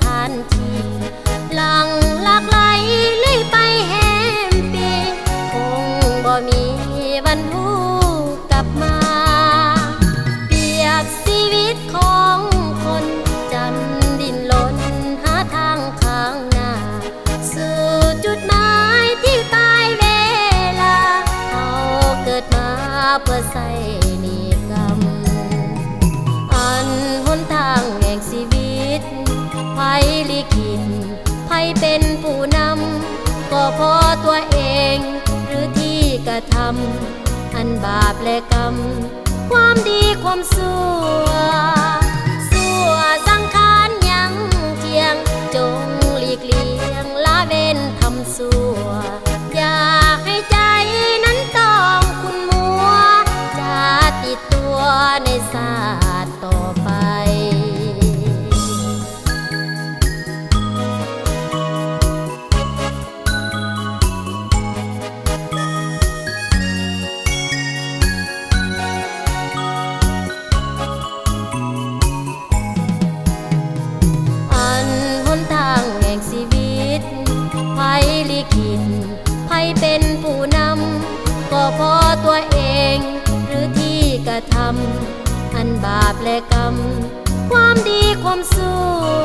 ຖານທີ່ ຫຼັ່ງຫຼັກໄຫຼເລື້ອຍໄປແຮມປີ ຄົງບໍ່ມີວັນຮູ້ກັບມາ ປຽບຊີວິດຂອງຄົນ ຈຳດີ້ນລົນຫາທາງຂ້າງໜ້າ ສູ່ຈຸດໝາຍທີ່ປາຍເວລາ ເຮົາເກີດມາເພື່ອໃຊ້ໜີ້ກຳ ອັນຫົນທາງແຫ່ງຊີວິດ ໃຜລິຂິດ ໃຜເປັນຜູ້ນຳ ກໍເພາະຕົວເອງ ຫຼືທີ່ກະທຳ ອັນບາບແລະກຳ ຄວາມດີຄວາມຊົ່ວ ຊົ່ວສັງຂານຍັງທ່ຽງ ຈົ່ງຫຼີກລ່ຽງລະເວັ້ນທຳຊົ່ວ ຢ່າໃຫ້ໃຈນັ້ນຕ້ອງຂຸ້ນມົວ ຈະຕິດຕົວໃນຊາດຕໍ່ໄປ. ອັນຫົນທາງແຫ່ງຊີວິດ ໃຜລິຂິດ ໃຜເປັນຜູ້ນຳ ກໍເພາະຕົວເອງ ຫຼືທີ່ກະທຳ ອັນບາບແລະກຳ ຄວາມດີຄວາມຊົ່ວ